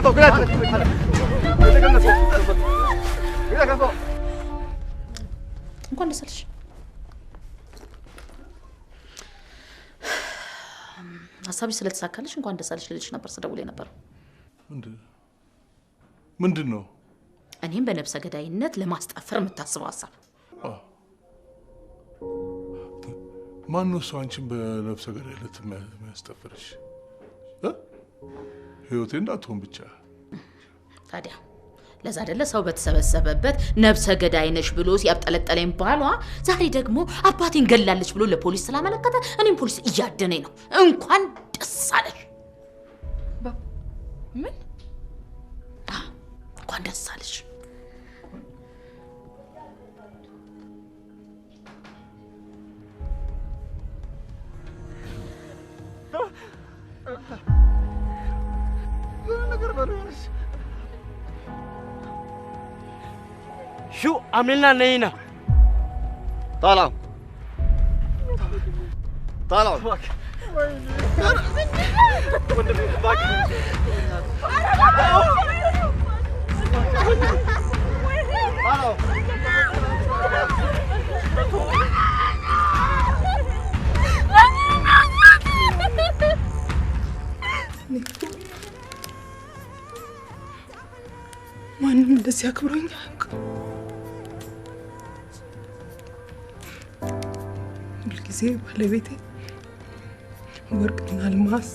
كلها فوق، كلها فوق، كلها فوق. እንኳን ደስ አለሽ። ሀሳብሽ ስለተሳካልሽ እንኳን ደስ አለሽ ልልሽ ነበር ስደውል የነበረው። ምንድን ነው? እኔም በነብሰ ገዳይነት ለማስጠፈር የምታስበው ሀሳብ። ማነው እሱ አንቺን በነብሰ ገዳይነት የሚያስጠፍርሽ? ህይወቴ እንዳትሆን ብቻ። ታዲያ ለዛ አይደለ ሰው በተሰበሰበበት ነብሰ ገዳይ ነሽ ብሎ ሲያብጠለጠለኝ ባሏ፣ ዛሬ ደግሞ አባቴን ገላለች ብሎ ለፖሊስ ስላመለከተ እኔም ፖሊስ እያደነኝ ነው። እንኳን ደስ አለሽ። ምን? እንኳን ደስ አለሽ። شو عملنا نينا؟ طالعوا طالعوا. ማንም እንደዚህ አክብሮኝ አያውቅም። ሁልጊዜ ባለቤቴ ወርቅና አልማዝ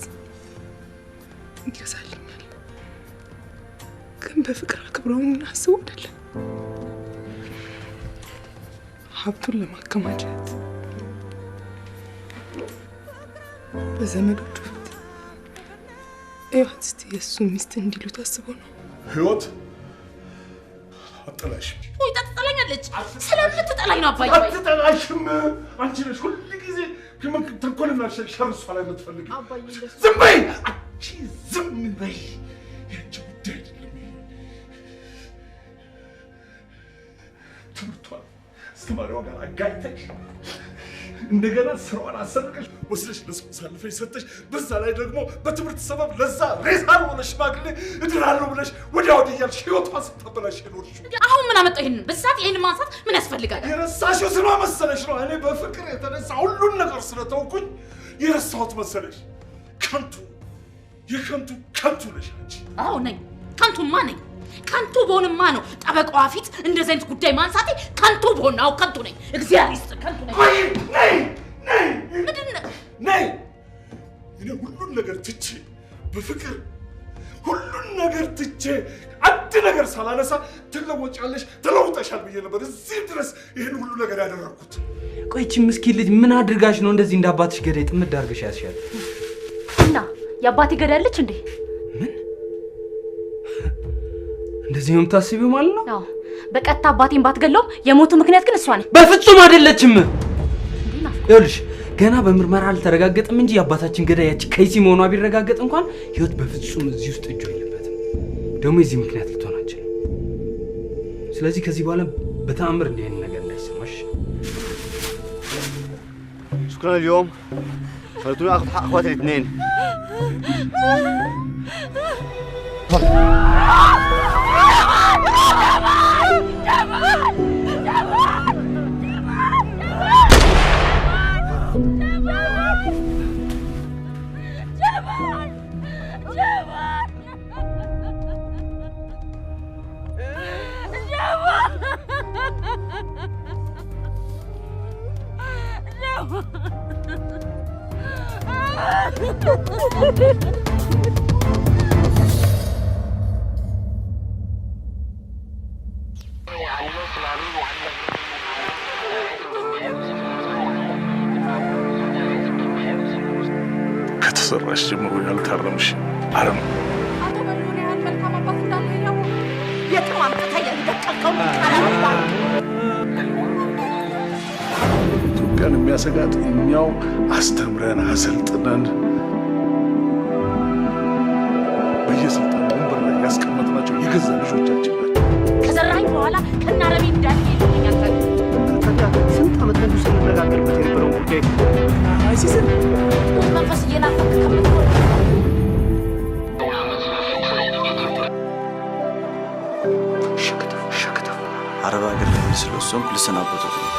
ይገዛልኛል፣ ግን በፍቅር አክብሮኝ አስቦ አይደለም። ሀብቱን ለማከማቸት በዘመዶቹ ፊት እዩዋት እስቲ የእሱ ሚስት እንዲሉ ታስቦ ነው። ህይወት አትጠላሽም። ወይ ትጠላኛለች። ስለምትጠላኝ ነው አባዬ። አትጠላሽም። አንቺ ነሽ ሁል ጊዜ ተንኮልና ሸር እሷ ላይ የምትፈልጊው። ዝም በይ አንቺ፣ ዝም በይ። የአንቺ ጉዳይ አይደለም ይሄ። ትምህርቷን አስተማሪዋ ጋር አጋጭተሽ እንደገና ስራዋን አሰርቀሽ ወስደሽ ለሰው አሳልፈሽ ሰተሽ፣ በዛ ላይ ደግሞ በትምህርት ሰበብ ለዛ ሬሳ ለሆነ ሽማግሌ እድራለሁ ብለሽ ወዲያ ወዲህ እያልሽ ህይወቷን ስታበላሽ የኖርሽው። አሁን ምን አመጣው ይሄንን? በዚህ ሰዓት ይሄንን ማንሳት ምን ያስፈልጋል? የረሳሽው ስለ መሰለሽ ነው። እኔ በፍቅር የተነሳ ሁሉን ነገር ስለተውኩኝ የረሳሁት መሰለሽ። ከንቱ የከንቱ ከንቱ ነሽ አንቺ። አዎ ነኝ፣ ከንቱማ ነኝ። ከንቱ በሆንማ ነው ጠበቃዋ ፊት እንደዚህ አይነት ጉዳይ ማንሳቴ። ከንቱ በሆን አዎ ከንቱ ነኝ። እግዚአብሔር ይስጥ፣ ከንቱ ነኝ። ቆይ ነይ ነይ፣ ምንድን ነው? ነይ። እኔ ሁሉን ነገር ትቼ በፍቅር ሁሉን ነገር ትቼ አንድ ነገር ሳላነሳ ትለወጫለሽ፣ ተለውጠሻል ብዬ ነበር እዚህ ድረስ ይህን ሁሉ ነገር ያደረግኩት። ቆይ ይህቺ ምስኪን ልጅ ምን አድርጋሽ ነው እንደዚህ እንደ አባትሽ ገዳይ ጥምድ አድርገሽ ያዝሻት? እና የአባቴ ገዳይ አለች እንዴ? እንደዚህ ነው የምታስቢው ማለት ነው? አዎ፣ በቀጥታ አባቴን ባትገለውም የሞቱ ምክንያት ግን እሷ ነች። በፍጹም አይደለችም። ይኸውልሽ ገና በምርመራ አልተረጋገጠም እንጂ የአባታችን ገዳይ ያቺ ከይሲ መሆኗ ቢረጋገጥ እንኳን ህይወት በፍጹም እዚህ ውስጥ እጇ የለበትም። ደግሞ የዚህ ምክንያት ልትሆን አትችልም። ስለዚህ ከዚህ በኋላ በተአምር እንዲህ አይነት ነገር እንዳይሰማሽ። شكرا اليوم خليتوني اخذ حق اخواتي الاثنين. ከተሰራሽ ጀምሮ ያልታረምሽ አረም። አቶ በሪሁን ያህል መልካም አባት እንዳለ እያወቅሁ የትም አምጥተህ ያልደቀልከውን ቃላት ኢትዮጵያን የሚያሰጋት እኛው አስተምረን አሰልጥነን በየስልጣን ወንበር ላይ ያስቀመጥናቸው የገዛ ልጆቻችን ናቸው። ከዘራኝ በኋላ ከናረቢ እንዳልሄድ ይሉኛል። ስንት ዓመት ሙሉ ስንነጋገርበት የነበረው ጉዳይ አይሲስን መንፈስ እየናፈቅ ከምትኖር ለመሄድ ስለወሰንኩ ልሰናበቶት ነው።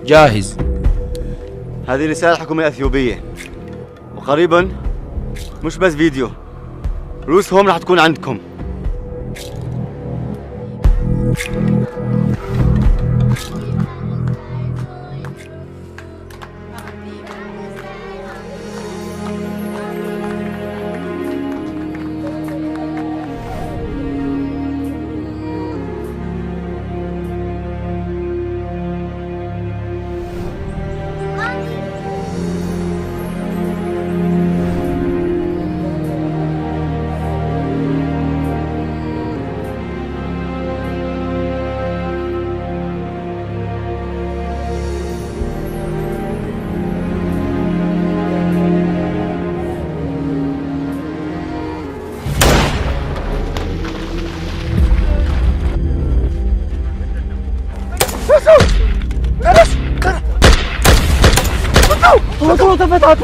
جاهز. هذه رسالة الحكومة الأثيوبية، وقريبا مش بس فيديو، رؤوسهم راح تكون عندكم. ተፈታቱ።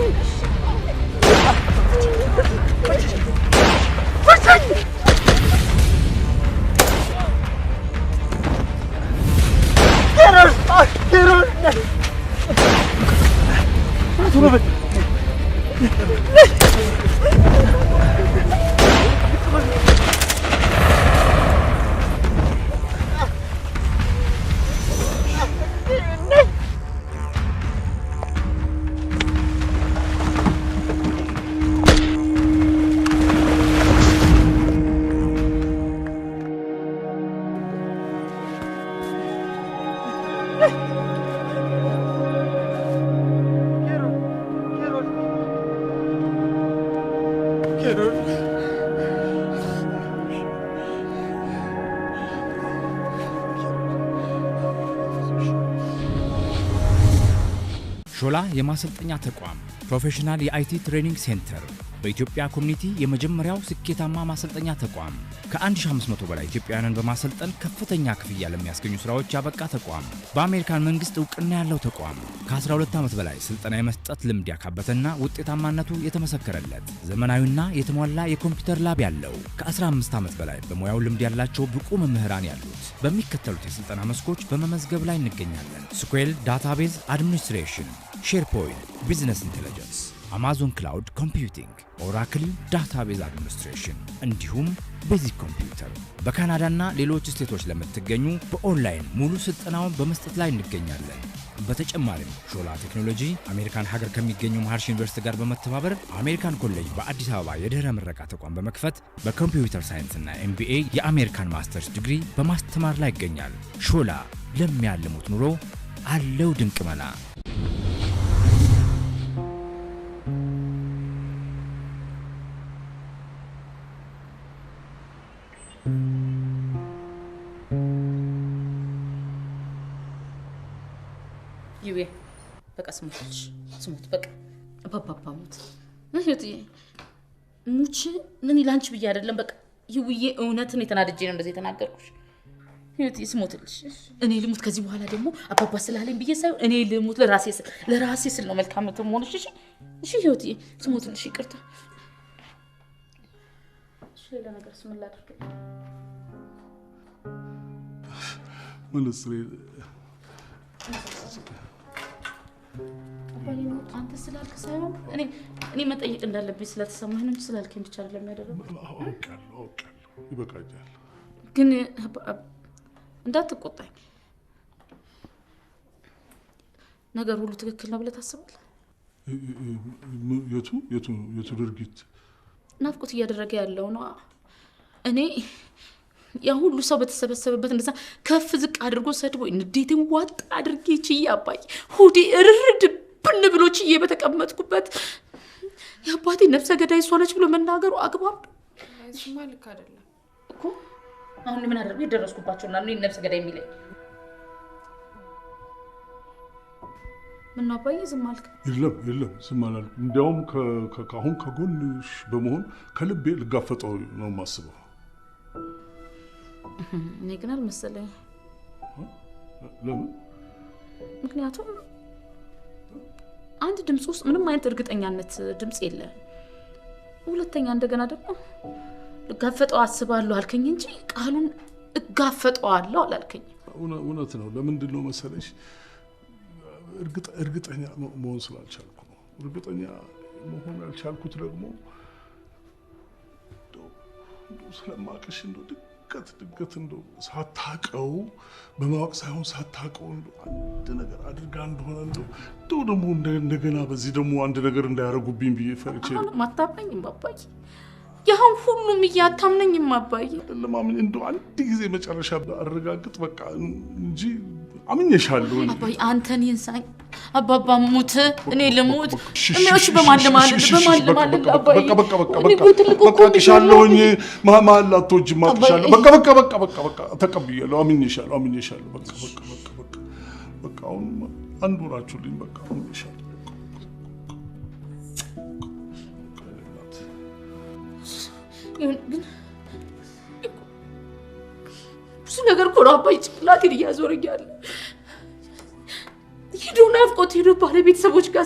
ሾላ የማሰልጠኛ ተቋም professional የ IT training center በኢትዮጵያ community የመጀመሪያው ስኬታማ ማሰልጠኛ ተቋም ከ1500 በላይ ኢትዮጵያውያንን በማሰልጠን ከፍተኛ ክፍያ ለሚያስገኙ ስራዎች ያበቃ ተቋም፣ በአሜሪካን መንግስት እውቅና ያለው ተቋም፣ ከ12 ዓመት በላይ ስልጠና የመስጠት ልምድ ያካበተና ውጤታማነቱ የተመሰከረለት ዘመናዊና የተሟላ የኮምፒውተር lab ያለው፣ ከ15 ዓመት በላይ በሙያው ልምድ ያላቸው ብቁ መምህራን ያሉት፣ በሚከተሉት የስልጠና መስኮች በመመዝገብ ላይ እንገኛለን። SQL database administration፣ SharePoint፣ business intelligence፣ Amazon cloud computing፣ Oracle database administration እንዲሁም basic computer። በካናዳና ሌሎች ስቴቶች ለምትገኙ በኦንላይን ሙሉ ስልጠናውን በመስጠት ላይ እንገኛለን። በተጨማሪም ሾላ ቴክኖሎጂ አሜሪካን ሀገር ከሚገኘው መሀርሺ ዩኒቨርሲቲ ጋር በመተባበር አሜሪካን ኮሌጅ በአዲስ አበባ የድህረ ምረቃ ተቋም በመክፈት በ computer science ና MBA የአሜሪካን ማስተርስ ዲግሪ በማስተማር ላይ ይገኛል። ሾላ ለሚያልሙት ኑሮ አለው ድንቅ መላ። ይዌ በቃ ስሞትልሽ፣ ስሞት በቃ አባባባ ሞት እህትዬ ሙች ምን ላንቺ ብዬ አይደለም። በቃ ይውዬ እውነትን የተናድጄ ነው እንደዚህ የተናገርኩሽ። እህትዬ ስሞትልሽ፣ እኔ ልሙት። ከዚህ በኋላ ደግሞ አባባ ስላለኝ ብዬ ሳይሆን እኔ ልሙት፣ ለራሴ ስል ነው መልካም መሆንሽ። እሺ እሺ እህትዬ ስሞትልሽ፣ ይቅርታ። እሺ ሌላ ነገር ስምን ላድርግ? መነጽሬ አንተ ስላልክ ሳይሆን እኔ መጠየቅ እንዳለብኝ ስለተሰማኝ ነው እንጂ ስላልከኝ ብቻ አይደለም ያደረኩት። አውቃለሁ አውቃለሁ፣ ይበቃኛል። ግን እንዳትቆጣኝ፣ ነገር ሁሉ ትክክል ነው ብለህ ታስባለህ? የቱ የቱ የቱ ድርጊት? ናፍቆት እያደረገ ያለው ነው። እኔ ያ ሁሉ ሰው በተሰበሰበበት እንደዛ ከፍ ዝቅ አድርጎ ሰድቦ ንዴቴን ዋጥ አድርጌ ችዬ አባዬ ሆዴ እርር ድብን ብሎ ችዬ በተቀመጥኩበት የአባቴ ነፍሰ ገዳይ እሷ ነች ብሎ መናገሩ አግባብ ነው? እሱማ ልክ አይደለም እኮ። አሁን ምን አደረጉ የደረስኩባቸውና እኔን ነፍሰ ገዳይ የሚለኝ? ምነው አባዬ ዝም አልክ? የለም የለም ዝም አላልኩም። እንዲያውም አሁን ከጎንሽ በመሆን ከልቤ ልጋፈጠው ነው የማስበው። እኔ ግን አልመሰለኝም። ለምን? ምክንያቱም አንድ ድምፅ ውስጥ ምንም አይነት እርግጠኛነት ድምፅ የለም። ሁለተኛ እንደገና ደግሞ ልጋፈጠው አስባለሁ አልከኝ እንጂ ቃሉን እጋፈጠዋለሁ አላልከኝም። እውነት ነው። ለምንድን ነው መሰለሽ እርግጠኛ መሆን ስላልቻልኩ ነው። እርግጠኛ መሆን ያልቻልኩት ደግሞ ስለማቅሽ እንደው ድንገት ድንገት እንደው ሳታውቀው በማወቅ ሳይሆን ሳታውቀው እንደው አንድ ነገር አድርጋ እንደሆነ እንደው ደግሞ እንደገና በዚህ ደግሞ አንድ ነገር እንዳያደርጉብኝ ብዬ ፈርቼ። አሁንም አታምነኝም አባዬ? ያሁን ሁሉም እያታምነኝም አባዬ? አይደለም አምኜ እንደው አንድ ጊዜ መጨረሻ አረጋግጥ በቃ እንጂ አምኜሻለሁ። አባዬ አንተን ይንሳኝ አባባ ሙት እኔ ልሙት። እሺ በማን ልማልል በማን ልማልል አባዬ? በቃ በቃ በቃ በቃ በቃ አቅሻለሁኝ። መሀል አትወጂም አቅሻለሁ። በቃ በቃ በቃ በቃ በቃ ተቀብያለሁ። አምኜሻለሁ አምኜሻለሁ። በቃ በቃ በቃ በቃ በቃ አሁን አንድ ሆናችሁልኝ። በቃ አምኜሻለሁ። ግን ብዙ ነገር እኮ ነው አባዬ ጭንቅላቴን እያዞረኝ ያለ። ሄዶ ናፍቆት ሄዶ ባለቤተሰቦች ጋር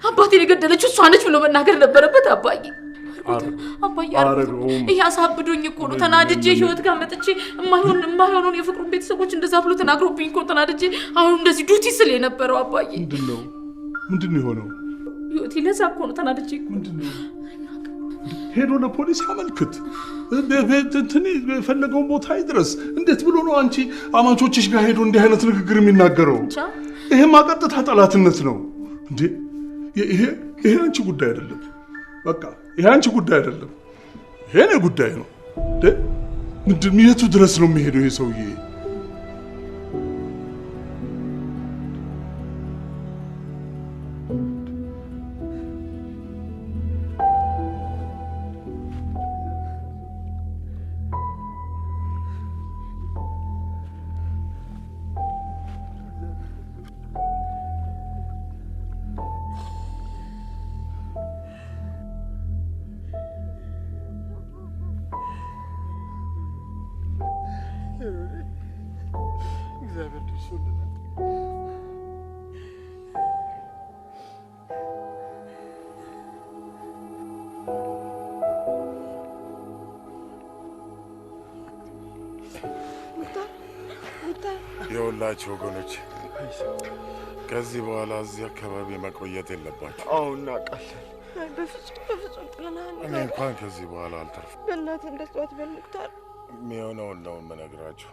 አባቴን የገደለችው እሷ ነች ብሎ መናገር ነበረበት አባዬ። አባዬ እያሳብዶኝ እኮ ነው ተናድጄ ህይወት ጋር መጥቼ የማይሆነውን የፍቅሩን ቤተሰቦች እንደዛ ብሎ ተናግሮብኝ እኮ ተናድጄ አሁን እንደዚህ ዱቲ ስል የነበረው አባዬ። ምንድን ነው የሆነው? ህይወቴ ለዛ እኮ ነው ተናድጄ። ሄዶ ለፖሊስ አመልክት፣ እንትን የፈለገውን ቦታ ይድረስ። እንዴት ብሎ ነው አንቺ አማቾችሽ ጋር ሄዶ እንዲህ አይነት ንግግር የሚናገረው? ይሄማ ቀጥታ ጠላትነት ነው እንዴ! ይሄ አንቺ ጉዳይ አይደለም። በቃ ይሄ አንቺ ጉዳይ አይደለም፣ ይሄ እኔ ጉዳይ ነው። ምንድን የቱ ድረስ ነው የሚሄደው ይሄ ሰውዬ? ይኸውላችሁ ወገኖች፣ ከዚህ በኋላ እዚህ አካባቢ መቆየት የለባችሁ። አዎ እናውቃለን። በፍጹም በፍጹም ጥለናል። እኔ እንኳን ከዚህ በኋላ አልተርፍም። በእናትህ እንደሱ አትበል ሙክታር። የሚሆነውን ነው የምነግራችሁ።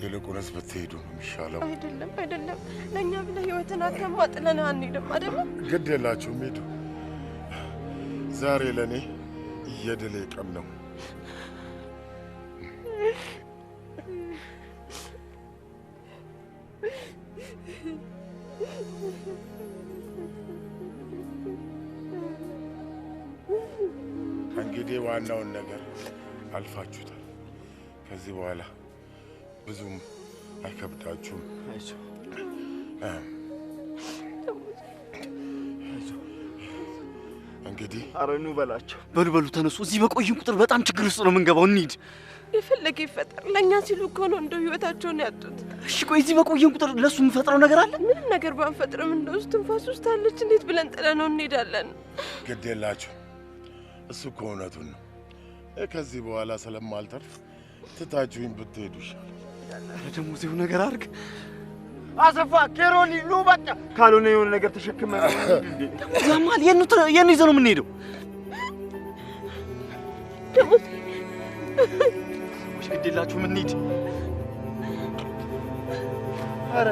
ይልቁንስ ብትሄዱ ነው የሚሻለው። አይደለም አይደለም፣ ለእኛ ብለህ ህይወትን አተማ ጥለንህ አንሄድም። አይደለም ግድ የላችሁም ሂዱ። ዛሬ ለእኔ የድሌ ቀን ነው። እንግዲህ ዋናውን ነገር አልፋችሁታል። ከዚህ በኋላ ብዙም አይከብዳችሁም። እንግዲህ ኧረ ኑ በላቸው። በሉ በሉ ተነሱ። እዚህ በቆይን ቁጥር በጣም ችግር ውስጥ ነው የምንገባው። እንሂድ። የፈለገ ይፈጠር፣ ለእኛ ሲሉ እኮ ነው እንደው ህይወታቸውን ያጡት። እሺ ቆይ እዚህ በቆየን ቁጥር ለሱ የምፈጥረው ነገር አለ? ምንም ነገር ባንፈጥርም እንደው ትንፋስ ውስጥ አለች። እንዴት ብለን ጥለነው እንሄዳለን? ግድ የላችሁ፣ እሱ እኮ እውነቱን ነው። ከዚህ በኋላ ስለማልተርፍ ትታችሁኝ ብትሄዱ ይሻላል። ኧረ ደግሞ እዚሁ ነገር አድርግ አሰፋ። ኬሮሊ ኑ በቃ፣ ካልሆነ የሆነ ነገር ተሸክመ ያማል። የት ነው ይዘነው የምንሄደው? ደሞዝ ሰዎች ግድ የላችሁም፣ እንሂድ። ኧረ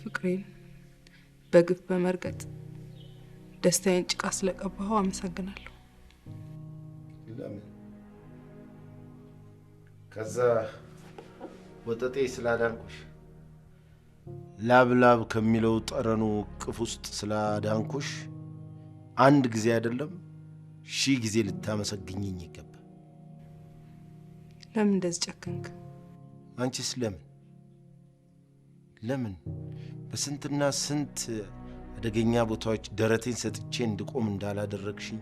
ፍቅሬን በግፍ በመርገጥ ደስታዬን ጭቃ ስለቀባኸው አመሰግናለሁ። ለምን? ከዛ ወጠጤ ስላዳንኩሽ፣ ላብ ላብ ከሚለው ጠረኑ እቅፍ ውስጥ ስላዳንኩሽ አንድ ጊዜ አይደለም 1000 ጊዜ ልታመሰግኝኝ ይገባል። ለምን እንደዚህ ጨከንክ? አንቺስ ለምን ለምን በስንትና ስንት አደገኛ ቦታዎች ደረቴን ሰጥቼ እንድቆም እንዳላደረግሽኝ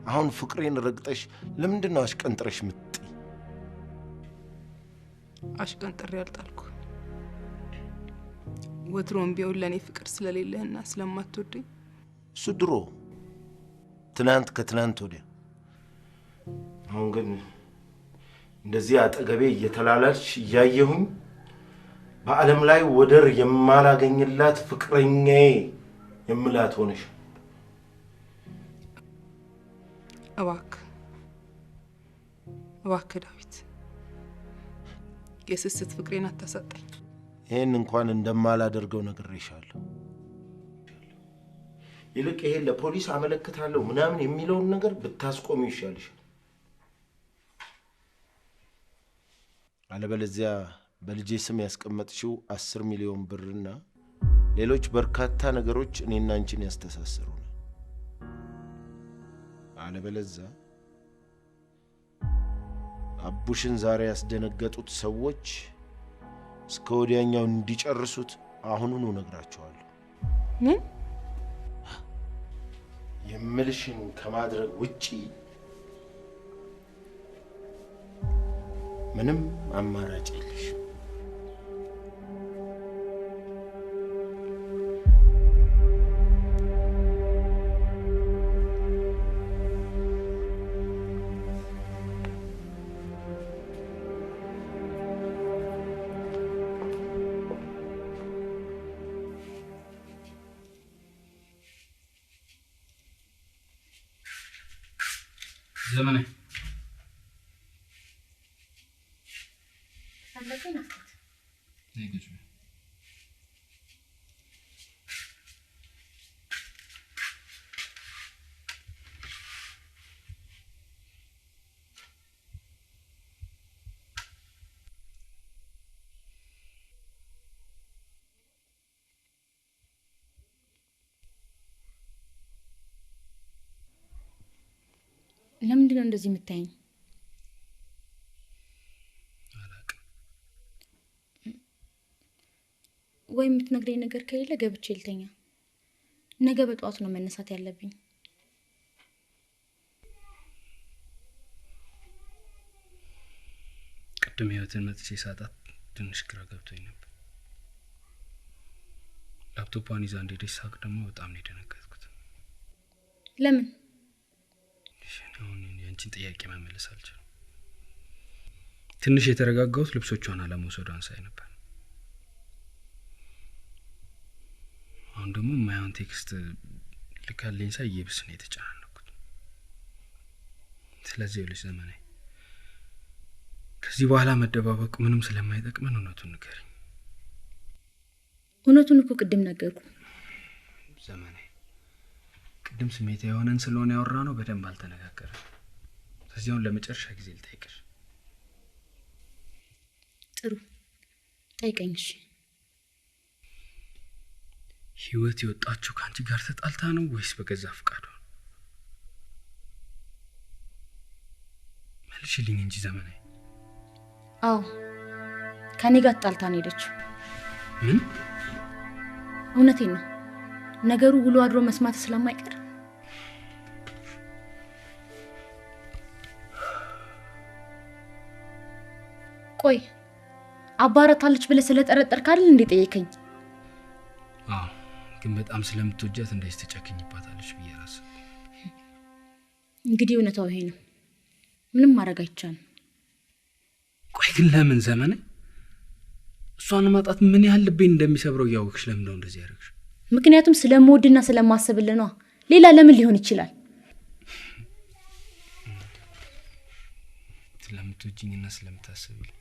አሁን ፍቅሬን ረግጠሽ ለምንድን ነው አሽቀንጥረሽ ምጥይ? አሽቀንጥሬ አልጣልኩ። ወትሮም ቢሆን ለእኔ ፍቅር ስለሌለህና ስለማትወደኝ እሱ ድሮ፣ ትናንት ከትናንት ወዲያ። አሁን ግን እንደዚህ አጠገቤ እየተላላልሽ እያየሁኝ በዓለም ላይ ወደር የማላገኝላት ፍቅረኛዬ የምላት ሆነሽ። እባክህ እባክህ ዳዊት የስስት ፍቅሬን አታሳጣኝ። ይሄን እንኳን እንደማላደርገው ነግሬሻለሁ። ይልቅ ይሄ ለፖሊስ አመለክታለሁ ምናምን የሚለውን ነገር ብታስቆሚው ይሻልሻል። አለበለዚያ በልጄ ስም ያስቀመጥሽው 10 ሚሊዮን ብርና ሌሎች በርካታ ነገሮች እኔና አንቺን ያስተሳስሩናል። አለበለዚያ አቡሽን ዛሬ ያስደነገጡት ሰዎች እስከ ወዲያኛው እንዲጨርሱት አሁኑኑ እነግራቸዋለሁ። ምን? የምልሽን ከማድረግ ውጪ ምንም አማራጭ የለሽም። ዘመኔ ለምንድን ነው እንደዚህ የምታየኝ? አላውቅም። ወይ የምትነግረኝ ነገር ከሌለ ገብቼ ልተኛ። ነገ በጠዋቱ ነው መነሳት ያለብኝ። ቅድም ህይወትን መጥቼ ሳጣት ትንሽ ግራ ገብቶኝ ነበር። ላፕቶቿን ይዛ እንደሄደች ሳቅ ደግሞ በጣም ነው የደነገጥኩት። ለምን? አሁን የአንቺን ጥያቄ መመለስ አልችልም። ትንሽ የተረጋጋሁት ልብሶቿን አለመውሰዷን ሳይ ነበር። አሁን ደግሞ የማይሆን text ልካልኝ ሳይ ይብስ ነው የተጨናነኩት። ስለዚህ ይኸውልሽ ዘመናዊ፣ ከዚህ በኋላ መደባበቅ ምንም ስለማይጠቅመን እውነቱን ንገሪኝ። እውነቱን እኮ ቅድም ነገርኩ። ዘመናዊ፣ ቅድም ስሜታዊ የሆነን ስለሆነ ያወራነው በደንብ አልተነጋገረም። ስለዚህ አሁን ለመጨረሻ ጊዜ ልጠይቅሽ። ጥሩ ጠይቀኝ። እሺ። ህይወት የወጣችው ካንቺ ጋር ተጣልታ ነው ወይስ በገዛ ፍቃዷ? መልሽልኝ እንጂ ዘመናዊ። አዎ ከኔ ጋር ተጣልታ ነው የሄደችው። ምን? እውነቴን ነው። ነገሩ ውሎ አድሮ መስማት ስለማይቀር ቆይ አባረታለች ብለህ ስለጠረጠርክ አይደል እንዴ ጠየከኝ? አዎ፣ ግን በጣም ስለምትወጃት እንደዚህ ተጨክኝባታለች ብዬ አላሰብኩም። እንግዲህ እውነታው ይሄ ነው። ምንም ማድረግ አይቻልም። ቆይ ግን ለምን ዘመናዊ? እሷን ማጣት ምን ያህል ልቤን እንደሚሰብረው እያወቅሽ ለምን ነው እንደዚህ ያደረግሽ? ምክንያቱም ስለምወድና ስለማስብልህ ነዋ። ሌላ ለምን ሊሆን ይችላል? ስለምትወጂኝና ስለምታስቢልኝ።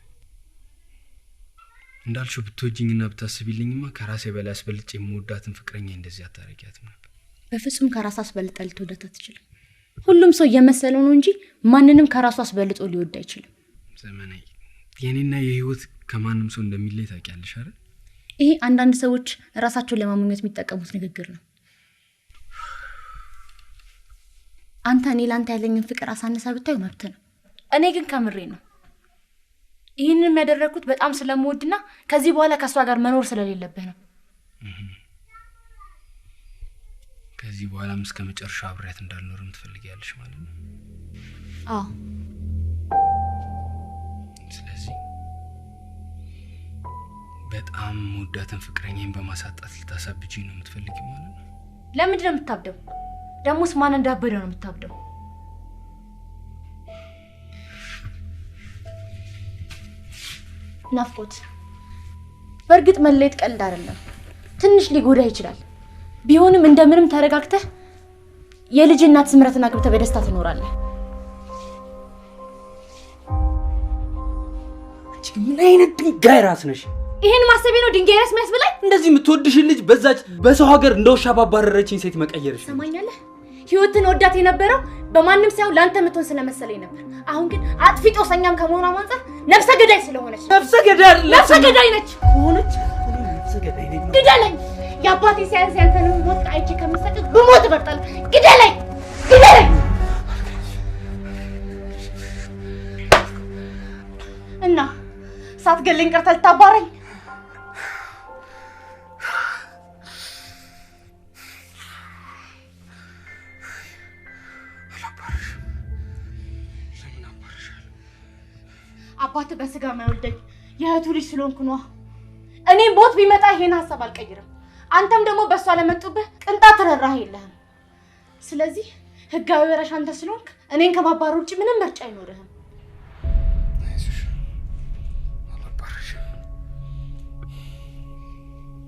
እንዳልሽው ብትወጂኝና ብታስቢልኝማ ከራሴ በላይ አስበልጬ የምወዳትን ፍቅረኛ እንደዚህ አታረጊያትም ነበር። በፍጹም ከራስ አስበልጠህ ልትወዳት አትችልም። ሁሉም ሰው እየመሰለው ነው እንጂ ማንንም ከራሱ አስበልጦ ሊወድ አይችልም። ዘመናዊ፣ የኔና የህይወት ከማንም ሰው እንደሚለይ ታውቂያለሽ አይደል? ይሄ አንዳንድ ሰዎች ራሳቸውን ለማሞኘት የሚጠቀሙት ንግግር ነው። አንተ እኔ ላንተ ያለኝን ፍቅር አሳንሰህ ብታየው መብት ነው። እኔ ግን ከምሬ ነው። ይህንን የሚያደረኩት በጣም ስለምወድና ከዚህ በኋላ ከሷ ጋር መኖር ስለሌለብህ ነው። ከዚህ በኋላም እስከ መጨረሻው አብሬያት እንዳልኖርም ትፈልጊያለሽ ማለት ነው? አዎ። ስለዚህ በጣም የምወዳትን ፍቅረኛዬን በማሳጣት ልታሳብጂኝ ነው የምትፈልጊው ማለት ነው? ለምንድን ነው የምታብደው? ደግሞስ ማን እንዳበደው ነው የምታብደው? ናፍቆት፣ በእርግጥ መለየት ቀልድ አይደለም። ትንሽ ሊጎዳ ይችላል። ቢሆንም እንደምንም ተረጋግተህ የልጅ እናት ስምረትን አግብተህ በደስታ ትኖራለህ። አንቺ ምን አይነት ድንጋይ ራስ ነሽ? ይሄን ማሰቤ ነው ድንጋይ ራስ የሚያስብላኝ? እንደዚህ የምትወድሽን ልጅ በዛች በሰው ሀገር እንደ ውሻ ባባረረችኝ ሴት መቀየርሽ። ሰማኛለህ? ህይወትን ወዳት የነበረው በማንም ሳይሆን ላንተ የምትሆን ስለመሰለኝ ነበር። አሁን ግን አጥፊ ጦሰኛም ከመሆኗ አንፃር ነፍሰ ገዳይ ስለሆነች። ነፍሰ ገዳይ አይደለችም። ነፍሰ ገዳይ ነች። ከሆነች ነፍሰ ገዳይ ነች። ግደለኝ! የአባቴ ሲያንስ ያንተንም ሞት አይቼ ከምሰቅቅ ብሞት እመርጣለሁ። ግደለኝ! ግደለኝ! እና ሳትገለኝ ቀርተህ ልታባረኝ? አባትህ በስጋ የማይወልደኝ የእህቱ ልጅ ስለሆንኩ ነዋ። እኔም ሞት ቢመጣ ይሄን ሀሳብ አልቀይርም። አንተም ደግሞ በእሷ ለመጡብህ ቅንጣት ርህራሄ የለህም። ስለዚህ ህጋዊ ወራሽ አንተ ስለሆንክ እኔን ከማባረር ውጭ ምንም ምርጫ አይኖርህም። አይዞሽ፣ አላባርርሽም።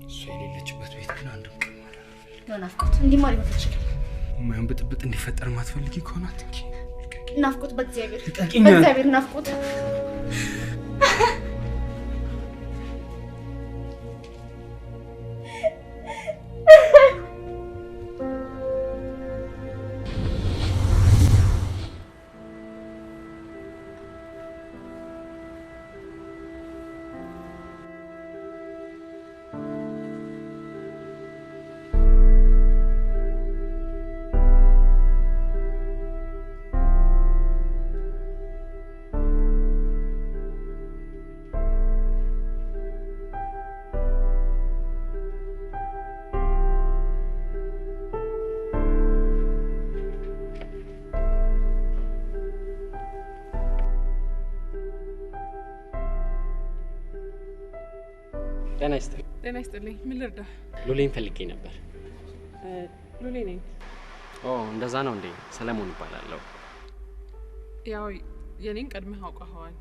እሷ የሌለችበት ቤት ግን አንድም ቀን ማደር አልፈልግም። ናፍቆት፣ እንዲህ ሊሆን አይችልም። የማይሆን ብጥብጥ እንዲፈጠር ማትፈልጊ ከሆነ አትንኪ። ናፍቆት፣ በእግዚአብሔር በእግዚአብሔር ናፍቆት። ጤና ይስጥልኝ። ጤና ይስጥልኝ። ምን ልርዳ? ሉሌን ፈልጌ ነበር። ሉሌ ነኝ። ኦ እንደዛ ነው እንዴ? ሰለሞን እባላለሁ። ያው የኔን ቀድመህ አውቀኸዋል።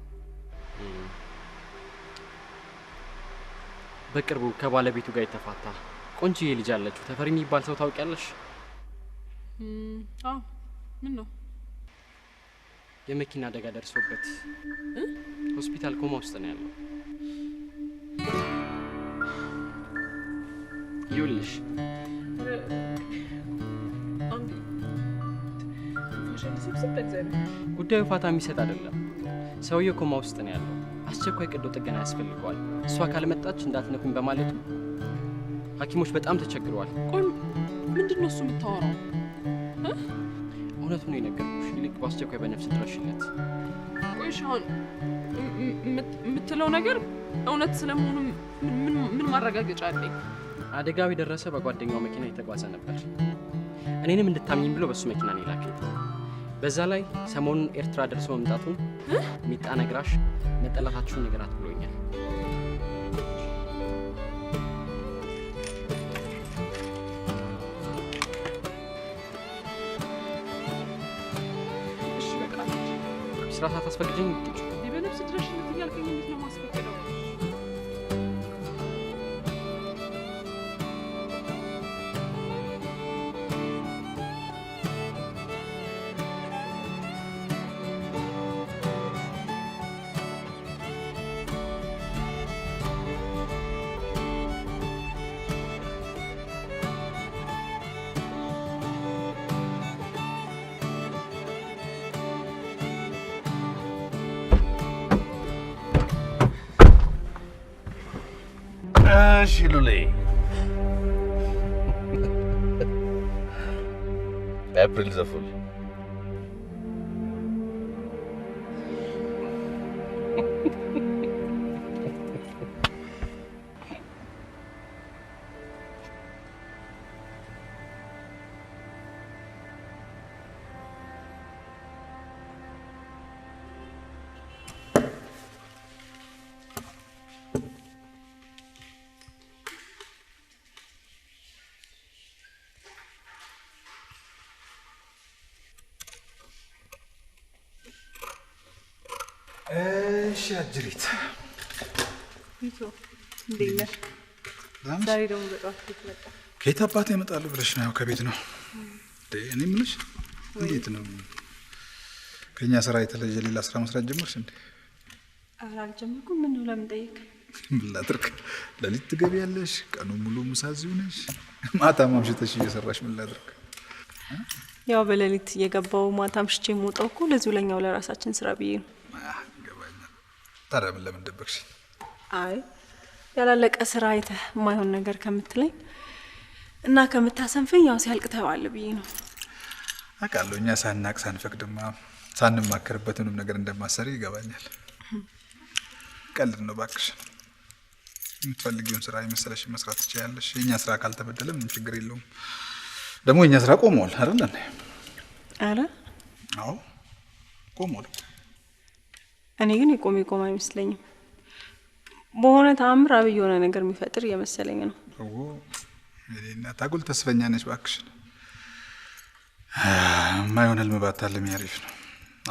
በቅርቡ ከባለቤቱ ጋር የተፋታ ቆንጆዬ ልጅ አለችው። ተፈሪ የሚባል ሰው ታውቂያለሽ? አዎ። ምን ነው? የመኪና አደጋ ደርሶበት ሆስፒታል ኮማ ውስጥ ነው ያለው። ይኸውልሽ ጉዳዩ ፋታ የሚሰጥ አይደለም። ሰውየው ኮማ ውስጥ ነው ያለው። አስቸኳይ ቀዶ ጥገና ያስፈልገዋል። እሷ ካልመጣች እንዳትነኩኝ በማለቱ ሐኪሞች በጣም ተቸግረዋል። ቆይ ምንድን ነው እሱ የምታወራው? እውነቱን ነው የነገርኩሽ። ይልቅ በአስቸኳይ በነፍስ ድረሽለት። ቆይ እሺ፣ አሁን የምትለው ነገር እውነት ስለመሆኑ ምን ማረጋገጫ አለኝ? አደጋው የደረሰ በጓደኛው መኪና የተጓዘ ነበር። እኔንም እንድታምኚኝ ብሎ በሱ መኪና ነው የላከኝ። በዛ ላይ ሰሞኑን ኤርትራ ደርሶ መምጣቱን ሚጣ ነግራሽ መጠላታችሁን ንገራት ብሎኛል። እሺ በቃ ስራ ሳታስፈቅጂኝ ውጭ። በነፍስ ድረሽለት እያልከኝ እንዴት ነው ማስፈቅደው? እሺ ሉሌ፣ April the fool። እሺ አጅሪት፣ እንዴት ነህ? ዛሬ ደግሞ በጠዋት ቤት መጣ። ከየት አባቴ እመጣለሁ ብለሽ ነው? ያው ከቤት ነው። እኔ የምልሽ እንዴት ነው ከእኛ ስራ የተለየ ሌላ ስራ መስራት ጀመርሽ እንዴ? ኧረ አልጀመርኩም። ምነው ለምን ጠየቅ? ምን ላድርግ፣ ሌሊት ትገቢያለሽ፣ ቀኑን ሙሉ ምሳ እዚሁ ነሽ፣ ማታ ማምሽተሽ እየሰራሽ ምን ላድርግ? ያው በሌሊት እየገባው ማታ አምሽቼ የምወጣው እኮ ለዚሁ ለኛው ለራሳችን ስራ ብዬ ነው። ታዲያ ምን ለምን ደበቅሽ? አይ ያላለቀ ስራ አይተህ የማይሆን ነገር ከምትለኝ እና ከምታሰንፈኝ ያው ሲያልቅ ታየዋለህ ብዬ ነው። አውቃለሁ፣ እኛ ሳናቅ ሳንፈቅድማ ሳንማከርበት ምንም ነገር እንደማሰሪ ይገባኛል። ቀልድ ነው እባክሽ። የምትፈልጊውን ስራ የመሰለሽን መስራት ትችያለሽ። የእኛ ስራ ካልተበደለ ምንም ችግር የለውም። ደግሞ የእኛ ስራ ቆመዋል አይደል እንዴ? ኧረ አዎ ቆመዋል። እኔ ግን የቆመ የቆመ አይመስለኝም። በሆነ ተአምር አብይ የሆነ ነገር የሚፈጥር እየመሰለኝ ነው። እናት አጉል ተስፈኛ ነች እባክሽን። የማይሆን ህልም ባታልሚ አሪፍ ነው።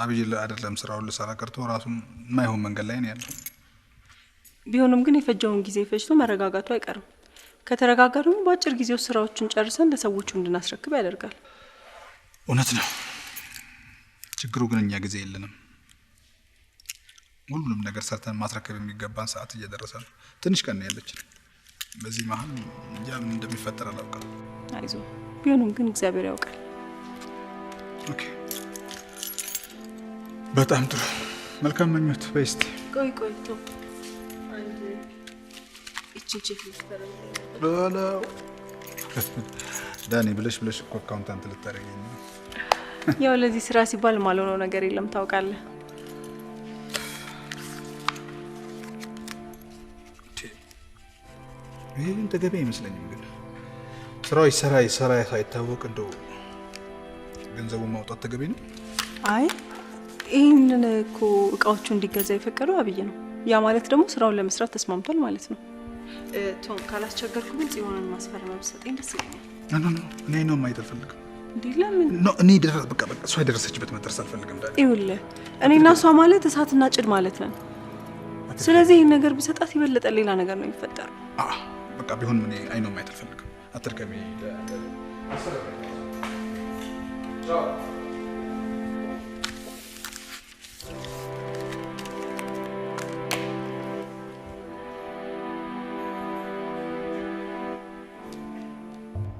አብይ አይደለም ስራውን ልሰራ ቀርቶ ራሱም የማይሆን መንገድ ላይ ነው ያለው። ቢሆንም ግን የፈጀውን ጊዜ ፈጅቶ መረጋጋቱ አይቀርም። ከተረጋጋ ደግሞ በአጭር ጊዜ ውስጥ ስራዎቹን ጨርሰን ለሰዎቹ እንድናስረክብ ያደርጋል። እውነት ነው። ችግሩ ግን እኛ ጊዜ የለንም። ሁሉንም ነገር ሰርተን ማስረከብ የሚገባን ሰዓት እየደረሰ ነው። ትንሽ ቀን ነው ያለችን። በዚህ መሀል እንጃ ምን እንደሚፈጠር አላውቅም። አይዞህ፣ ቢሆንም ግን እግዚአብሔር ያውቃል። Okay፣ በጣም ጥሩ። መልካም ምኞት። በይ እስቲ ቆይ ቆይ፣ ተው አንድ እቺን ቼክ ልትፈርምልኝ በለው። ዳኒ ብለሽ ብለሽ እኮ accountant ልታደርገኝ ነው። ያው ለዚህ ስራ ሲባል ማልሆነው ነገር የለም ታውቃለህ። ይሄ ግን ተገቢ አይመስለኝም። ግን ስራው ይሰራ ይሰራ ሳይታወቅ እንደው ገንዘቡን ማውጣት ተገቢ ነው? አይ ይህንን እኮ እቃዎቹ እንዲገዛ የፈቀደው አብይ ነው። ያ ማለት ደግሞ ስራውን ለመስራት ተስማምቷል ማለት ነው። ቶም ካላስቸገርኩ ግን ጽዮንን ማስፈረም ብትሰጠኝ ደስ ይለኛል። No no፣ እኔ ነው ማየት አልፈልግም። እንዴ ለምን? No እኔ በቃ በቃ እሷ የደረሰችበት መድረስ አልፈልግም። ዳኒ ይኸውልህ እኔና እሷ ማለት እሳትና ጭድ ማለት ነን። ስለዚህ ይህን ነገር ብሰጣት የበለጠ ሌላ ነገር ነው የሚፈጠረው። በቃ ቢሆንም እኔ አይኗን ማየት አልፈልግም። አትድከሚ።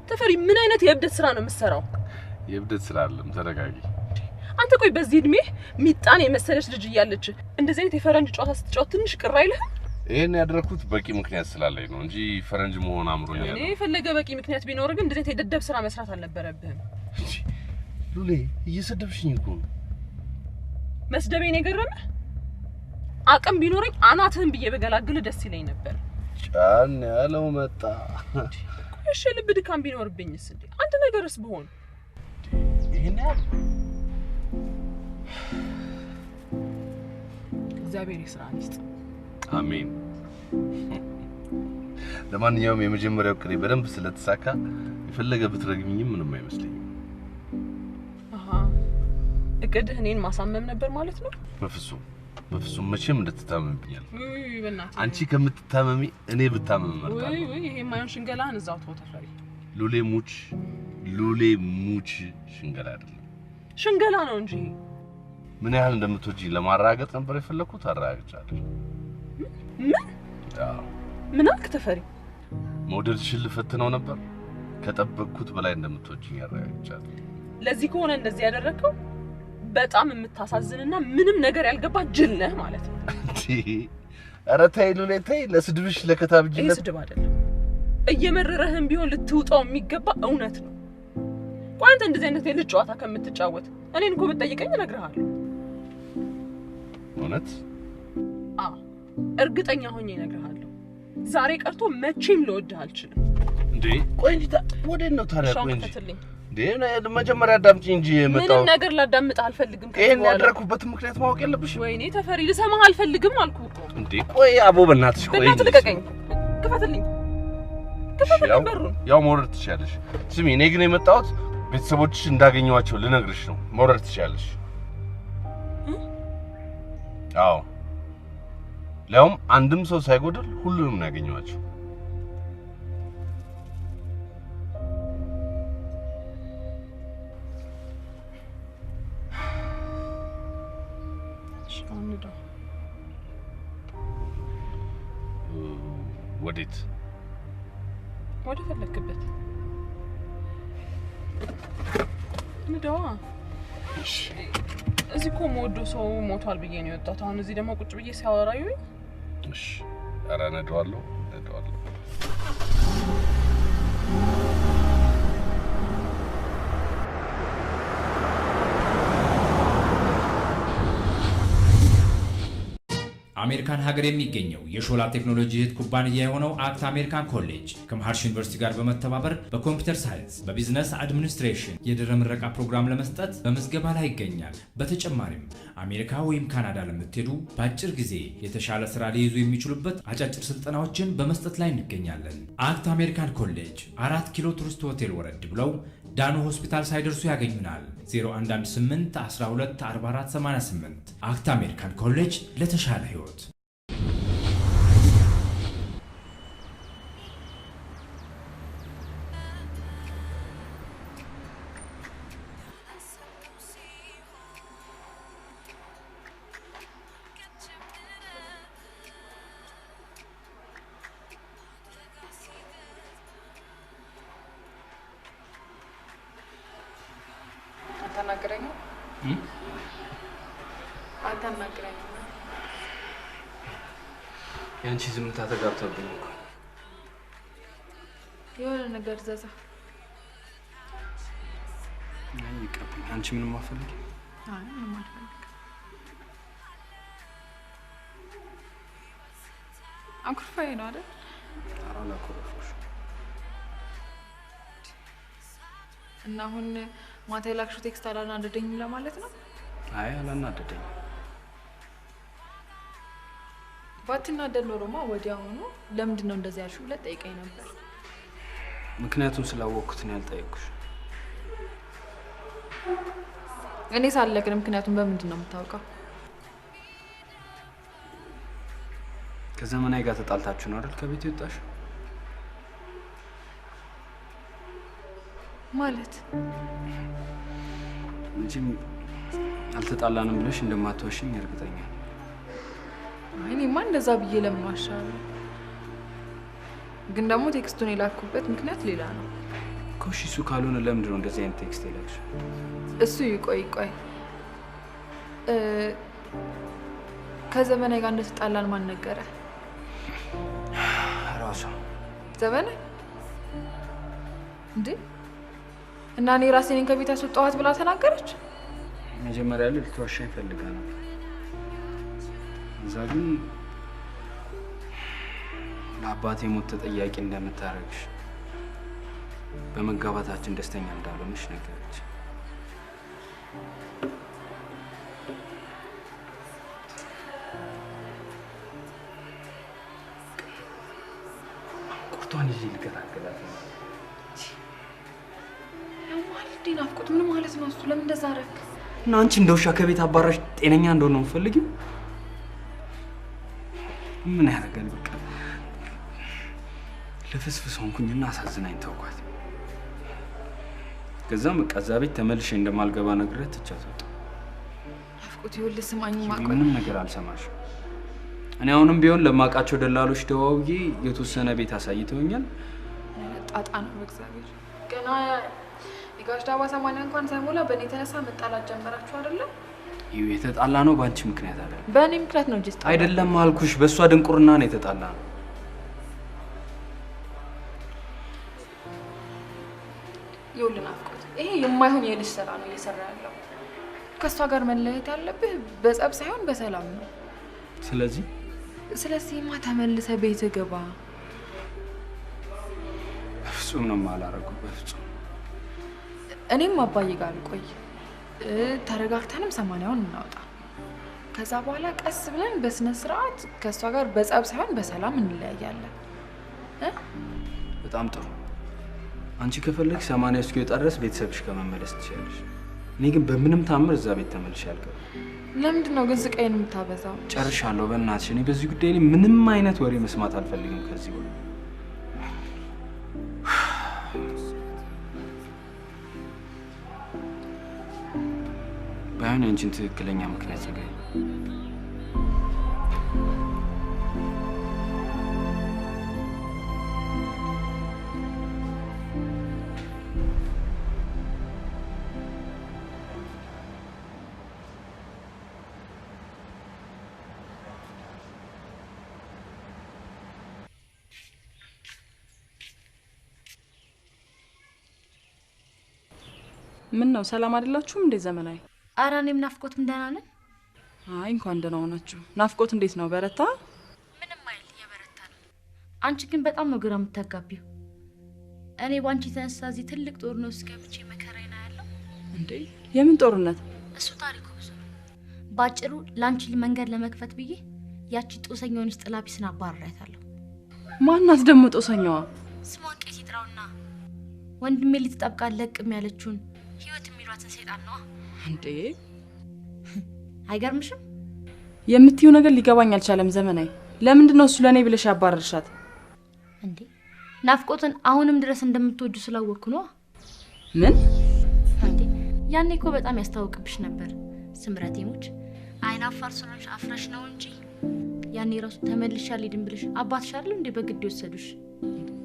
ተፈሪ ምን አይነት የእብደት ስራ ነው የምትሰራው? የእብደት ስራ አይደለም፣ ተረጋጊ። አንተ ቆይ በዚህ እድሜ ሚጣን የመሰለች ልጅ እያለች እንደዚህ አይነት የፈረንጅ ጨዋታ ስትጫወት ትንሽ ቅር አይልህም? ይሄን ያደረኩት በቂ ምክንያት ስላለኝ ነው እንጂ ፈረንጅ መሆን አምሮኛል። እኔ የፈለገ በቂ ምክንያት ቢኖር ግን እንደዚህ የደደብ ስራ መስራት አልነበረብህም። ሉሌ እየሰደብሽኝ እኮ ነው። መስደቤን የገረመህ? አቅም ቢኖረኝ አናትህን ብዬ በገላግልህ ደስ ይለኝ ነበር። ጫን ያለው መጣ። እሺ ልብ ድካም ቢኖርብኝስ እንዴ? አንድ ነገርስ ብሆን ይሄን ያህል እግዚአብሔር ይስራን ይስጥ። አሜን። ለማንኛውም የመጀመሪያው ቅሬ በደንብ ስለተሳካ የፈለገ ብትረግሚኝም ምንም አይመስለኝም። አሃ እቅድህ እኔን ማሳመም ነበር ማለት ነው? በፍጹም በፍጹም መቼም እንድትታመምብኛል። ውይ በእናትህ አንቺ ከምትታመሚ እኔ ብታመም እመርጣለሁ። ውይ ውይ ይሄ የማይሆን ሽንገላህን እዛው ተወው ተፈሪ። ሉሌ ሙች ሉሌ ሙች ሽንገላ አይደለም ሽንገላ ነው እንጂ። ምን ያህል እንደምትወጂኝ ለማረጋገጥ ነበር የፈለኩት፣ አረጋግጫለሁ። ምን? አዎ። ምን አልክ ተፈሪ? መውደድሽን ልፈትነው ነበር። ከጠበቅኩት በላይ እንደምትወጂኝ አረጋግጫለሁ። ለዚህ ከሆነ እንደዚህ ያደረከው በጣም የምታሳዝንና ምንም ነገር ያልገባ ጅል ነህ ማለት ነው። ኧረ ተይ ሉሌ ተይ፣ ለስድብሽ ለከታብጅለት። ይሄ ስድብ አይደለም፣ እየመረረህም ቢሆን ልትውጣው የሚገባ እውነት ነው። ቆይ አንተ እንደዚህ አይነት የልጅ ጨዋታ ከምትጫወት እኔን እኮ ብትጠይቀኝ እነግርሃለሁ። እውነት? አዎ እርግጠኛ ሆኜ እነግርሃለሁ። ዛሬ ቀርቶ መቼም ልወድህ አልችልም። እንዴ ቆይ እንጂ ወዴት ነው ታዲያ? ቆይ እንጂ ክፈትልኝ። እንዴ መጀመሪያ አዳምጪኝ እንጂ የመጣው ምንም ነገር ላዳምጥህ አልፈልግም። ይሄን ያደረኩበት ምክንያት ማወቅ የለብሽም። ወይኔ ተፈሪ ልሰማህ አልፈልግም አልኩህ እኮ። እንዴ ቆይ አቦ በእናትሽ ቆይ፣ በእናትህ ልቀቀኝ። ክፈትልኝ፣ ክፈትልኝ በሩን። ያው መውረድ ትችያለሽ። ስሚ እኔ ግን የመጣሁት ቤተሰቦችሽ እንዳገኘኋቸው ልነግርሽ ነው። መውረድ ትችያለሽ። አዎ ሊያውም አንድም ሰው ሳይጎድል ሁሉንም ነው ያገኘኋቸው። ወዴት? ወደ ፈለክበት ንዳዋ። እሺ እዚህ እኮ የምወደው ሰው ሞቷል ብዬ ነው የወጣሁት። አሁን እዚህ ደግሞ ቁጭ ብዬ ሲያወራዩ። እሺ ኧረ ነዳዋለሁ ነዳዋለሁ። አሜሪካን ሀገር የሚገኘው የሾላ ቴክኖሎጂ እህት ኩባንያ የሆነው አክት አሜሪካን ኮሌጅ ከመሃርሽ ዩኒቨርሲቲ ጋር በመተባበር በ computer science፣ በ business administration የድህረ ምረቃ ፕሮግራም ለመስጠት በምዝገባ ላይ ይገኛል። በተጨማሪም አሜሪካ ወይም ካናዳ ለምትሄዱ በአጭር ጊዜ የተሻለ ስራ ሊይዙ የሚችሉበት አጫጭር ስልጠናዎችን በመስጠት ላይ እንገኛለን። አክት አሜሪካን ኮሌጅ 4 ኪሎ ቱሪስት ሆቴል ወረድ ብለው ዳኑ ሆስፒታል ሳይደርሱ ያገኙናል። 0118 12 44 88 አክት አሜሪካን ኮሌጅ ለተሻለ ህይወት። አታናግረኝም? አታናግረኝም? ያንቺ ዝምታ ተጋብቶብኝ እኮ። የሆነ ነገር ዘዛ። አይ ይቅርብኝ። አንቺ ምንም አትፈልጊም? አይ ምንም አልፈልግም። አኩርፋዬ ነው አይደል? ኧረ አላኮረፍኩሽም። እና አሁን ማታ የላክሽው text አላናደደኝም ለማለት ነው? አይ አላናደደኝም። ባትናደድ ኖሮማ ወዲያውኑ ለምንድን ነው እንደዚህ ያልሽው ብለህ ጠይቀኝ ነበር። ምክንያቱም ስላወቅኩት ነው ያልጠየቅኩሽ። እኔ ሳልነግርህ ምክንያቱም በምንድን ነው የምታውቀው? ከዘመናዊ ጋር ተጣልታችሁ ነው አይደል ከቤት የወጣሽው? ማለት መቼም አልተጣላንም ብለሽ እንደማትዋሽኝ እርግጠኛ ነኝ። እኔማ እንደዛ ብዬ ለምን ዋሻለሁ? ግን ደግሞ text ኡን የላኩበት ምክንያት ሌላ ነው። እሺ እሱ ካልሆነ ለምንድን ነው እንደዚህ አይነት text የላክሽው? እሱ ይቆይ ቆይ፣ ከዘመናዊ ጋር እንደተጣላን ማን ነገረ? ዘበነ እንዴ እና እኔ ራሴ ነኝ ከቤት ያስወጣኋት ብላ ተናገረች። መጀመሪያ ላይ ልትዋሻኝ ፈልጋ ነበር። እዛ ግን ለአባቴ ሞት ተጠያቂ እንደምታረግሽ በመጋባታችን ደስተኛ እንዳልሆነሽ ነገረች። ቁርጧን ይዤ ልገላገላት ነው። ያማል እንዴ ናፍቆት ምን ማለት ነው እሱ? ለምን እንደዛ አደረክ? እና አንቺ እንደ ውሻ ከቤት አባራሽ ጤነኛ እንደሆነ ነው የምትፈልጊው? ምን ያደርጋል በቃ ልፍስፍስ ሆንኩኝና አሳዝናኝ ተውኳት። ከዛም በቃ እዛ ቤት ተመልሼ እንደማልገባ ነግሬያት ትቻት ወጣሁ። ናፍቆት ይኸውልህ ስማኝ፣ ማቆይ ምንም ነገር አልሰማሽም። እኔ አሁንም ቢሆን ለማውቃቸው ደላሎች ደዋውዬ የተወሰነ ቤት አሳይተውኛል። ጣጣ ነው በእግዚአብሔር። ገና የጋሽ ዳባ 80 እንኳን ሳይሞላ በእኔ የተነሳ መጣላት ጀመራችሁ አይደለም? ይኸው የተጣላ ነው በአንቺ ምክንያት አይደለም። በእኔ ምክንያት ነው እንጂ የተጣላ አይደለም አልኩሽ። በእሷ ድንቁርና ነው የተጣላ ነው። ይኸውልህ ናፍቆት፣ ይሄ የማይሆን የልጅ ስራ ነው እየሰራ ያለው። ከእሷ ጋር መለየት ያለብህ በጸብ ሳይሆን በሰላም ነው። ስለዚህማ ተመልሰህ ቤት ግባ። በፍጹም ነው የማላደርገው፣ በፍጹም። እኔም አባዬ ጋር ልቆይ፣ ተረጋግተንም 80ውን እናውጣ። ከዛ በኋላ ቀስ ብለን በስነ ስርዓት ከእሷ ጋር በጸብ ሳይሆን በሰላም እንለያያለን። በጣም ጥሩ። አንቺ ከፈለግሽ 80 እስኪወጣ ድረስ ቤተሰብሽ ከመመለስ ትችያለሽ። እኔ ግን በምንም ታምር እዛ ቤት ተመልሼ አልገባም። ለምንድን ነው ግን ስቃይን የምታበዛው? ጨርሻለሁ። በእናትሽ እኔ በዚህ ጉዳይ ላይ ምንም አይነት ወሬ መስማት አልፈልግም ከዚህ በኋላ። ባይሆን የአንቺን ትክክለኛ ምክንያት ንገሪኝ። ምን ነው ሰላም አይደላችሁም እንዴ ዘመናዊ? ኧረ እኔም ናፍቆትም ደህና ነን። አይ እንኳን ደህና ሆናችሁ። ናፍቆት እንዴት ነው በረታ? ምንም አይል የበረታ ነው። አንቺ ግን በጣም ነው ግራ የምታጋቢው። እኔ ባንቺ የተነሳ እዚህ ትልቅ ጦርነት ውስጥ ገብቼ መከራዬን አያለሁ። እንዴ የምን ጦርነት? እሱ ታሪኩ ብዙ ነው። ባጭሩ ላንቺ መንገድ ለመክፈት ብዬ ያቺ ጦሰኛውን ጥላቢስን አባርሬያታለሁ። ማናት ደግሞ ጦሰኛዋ? ስሟን ቄስ ይጥራውና ወንድሜ ልትጠብቃ ለቅም ያለችውን ህይወት የሚሏትን ሰይጣን ነው። እንዴ አይገርምሽም? የምትይው ነገር ሊገባኝ አልቻለም ዘመናዊ። ለምንድን ነው እሱ ለኔ ብለሽ ያባረርሻት? እንዴ ናፍቆትን አሁንም ድረስ እንደምትወጁ ስላወቅኩ ነው። ምን? እንዴ ያኔ እኮ በጣም ያስታውቅብሽ ነበር። ስምረቴ ሙች አይናፋር ስለሆንሽ አፍረሽ ነው እንጂ ያኔ ራሱ ተመልሻ አልሄድም ብለሽ አባትሽ አይደል እንዴ በግድ የወሰዱሽ?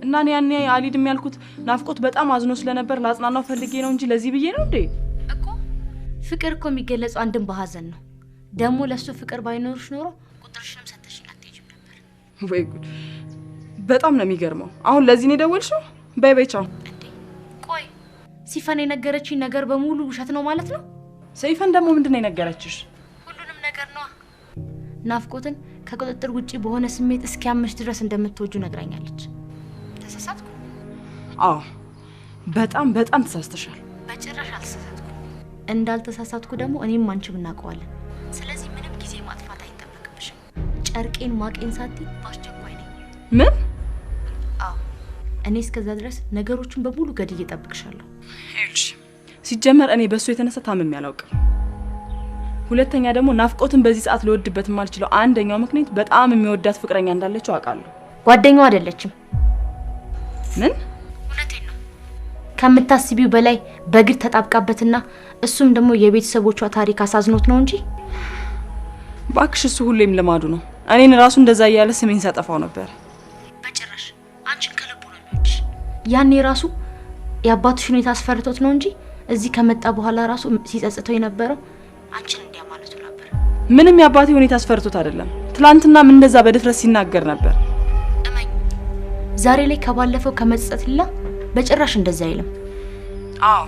እና እኔ ያኔ አልሄድም ያልኩት ናፍቆት በጣም አዝኖ ስለነበር ላጽናናው ፈልጌ ነው እንጂ ለዚህ ብዬ ነው እንዴ? እኮ ፍቅር እኮ የሚገለጸው አንድም በሀዘን ነው። ደግሞ ለሱ ፍቅር ባይኖርሽ ኖሮ ቁጥርሽንም ሰተሽኝ አትሄጂም ነበር። ወይ ጉድ! በጣም ነው የሚገርመው። አሁን ለዚህ ነው የደወልሽው? በይ በይ ቻው። እንዴ ቆይ ሲፈን የነገረችኝ ነገር በሙሉ ውሸት ነው ማለት ነው? ሰይፈን ደግሞ ምንድን ነው የነገረችሽ? ሁሉንም ነገር ነዋ። ናፍቆትን ከቁጥጥር ውጪ በሆነ ስሜት እስኪያምሽ ድረስ እንደምትወጁ ነግራኛለች። ተሳሳትኩ? አዎ በጣም በጣም ተሳስተሻል። በጭራሽ አልተሳሳትኩም። እንዳልተሳሳትኩ ደግሞ እኔም አንቺም እናውቀዋለን። ስለዚህ ምንም ጊዜ ማጥፋት አይጠበቅብሽም። ጨርቄን ማቄን ሳትይ በአስቸኳይ ነኝ። ምን? አዎ እኔ እስከዛ ድረስ ነገሮችን በሙሉ ገድዬ እጠብቅሻለሁ። ይኸውልሽ ሲጀመር እኔ በእሱ የተነሳ ታምሜ አላውቅም። ሁለተኛ ደግሞ ናፍቆትን በዚህ ሰዓት ልወድበት የማልችለው አንደኛው ምክንያት በጣም የሚወዳት ፍቅረኛ እንዳለችው አውቃለሁ። ጓደኛው አይደለችም። ምን? እውነቴን ነው። ከምታስቢው በላይ በግድ ተጣብቃበትና እሱም ደግሞ የቤተሰቦቿ ታሪክ አሳዝኖት ነው እንጂ። እባክሽ እሱ ሁሌም ልማዱ ነው። እኔን ራሱ እንደዛ እያለ ስሜን ሲያጠፋው ነበር። በጭራሽ አንቺን ከልቡ ነው የሚወድሽ። ያኔ ራሱ የአባትሽ ሁኔታ አስፈርቶት ነው እንጂ እዚህ ከመጣ በኋላ ራሱ ሲጸጽተው የነበረው አንቺን እንዲያ ማለቱ ነበር። ምንም የአባቴ ሁኔታ አስፈርቶት አይደለም። ትላንትናም እንደዛ በድፍረት ሲናገር ነበር። እመኝ ዛሬ ላይ ከባለፈው ከመጸጸት ሌላ በጭራሽ እንደዛ አይልም። አዎ፣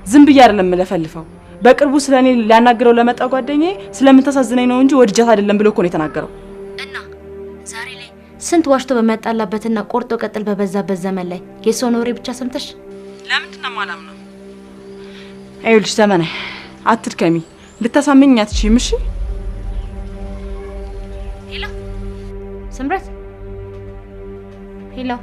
ዝም ብዬ አይደለም የምለፈልፈው። በቅርቡ ስለ እኔ ሊያናግረው ለመጣ ጓደኛዬ ስለምታሳዝነኝ ነው እንጂ ወድጃት አይደለም ብሎ እኮ ነው የተናገረው። እና ዛሬ ላይ ስንት ዋሽቶ በሚያጣላበትና ቆርጦ ቀጥል በበዛበት ዘመን ላይ የሰውን ወሬ ብቻ ሰምተሽ ለምንድን ነው የማላምነው? ይኸውልሽ ዘመናዊ፣ አትድከሚ፣ ልታሳምኚኝ አትችይም። እሺ? Hello ስምረት፣ hello።